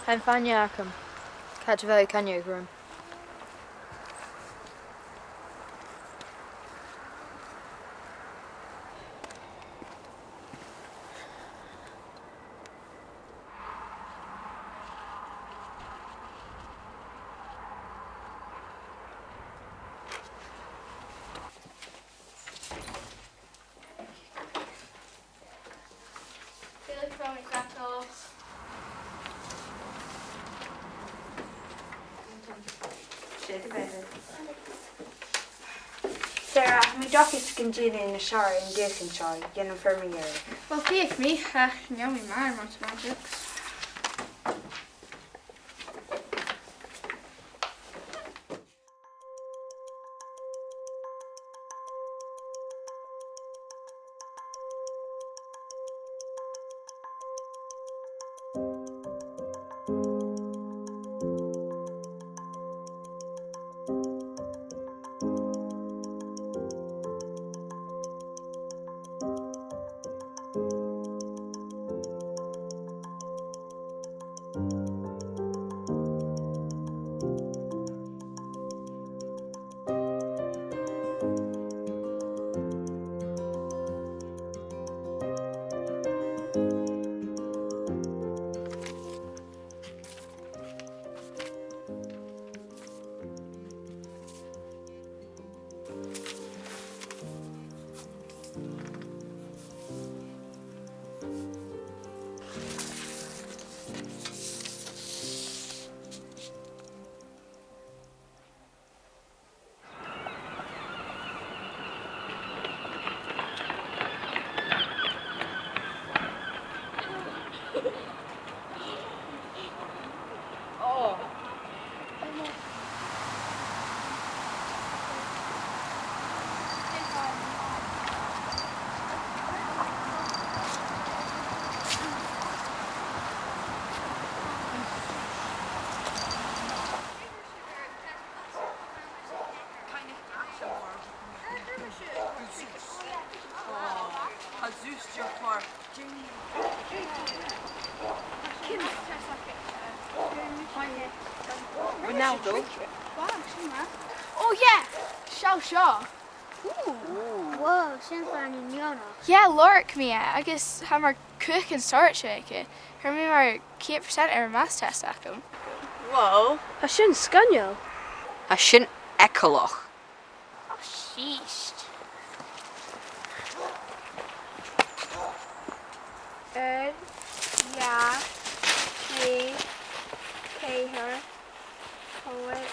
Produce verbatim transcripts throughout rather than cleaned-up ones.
Chan eil fhios agam. Càit a bheil e a' coimhead orm? Feuch am faigh mi crackles. Sarah, tha mi an dòchas gun dèan sinn an t-seòrsa an-diugh an seo, dèan am fear mu dheireadh. Well, feuch mi, ach chan eil mi math air mathematics. Ronaldo. Oh yeah! Seall seo. Ooh. Wow, sin fìor neònach. Yeah, lorg mi e, agus tha mar còig an sort aige. Fhuair mi mar ceud percent air a' maths test agam. Wow. Tha sin sgoinneil. Tha sin eagalach. Oh, sheesh. Aon, dhà, trì, ceithir, còig,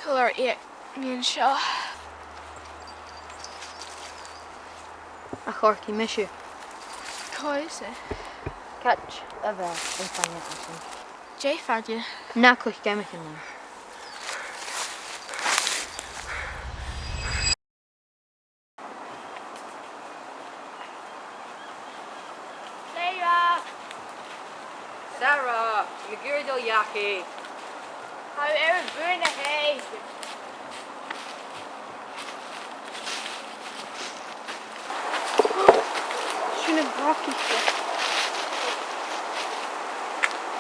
Cò air a bheil mi an seo? A Chorcaigh, mise. Cò thusa? Càit a bheil am fàinne agam? Dè am fàinne? Na cuir geamaichean leam. Sarah! Sarah! An cuala tu Jackie? Tha e air a bhith na h-aig. Sin an t-acaidh.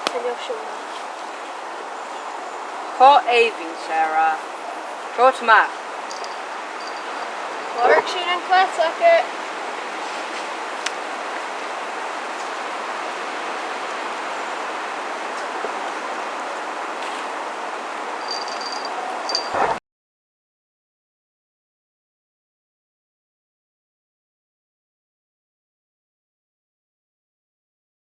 Chan eil seo math. Tha e èibhinn, Sarah. Trobhad a-mach. Lorg sinn an cleas aige.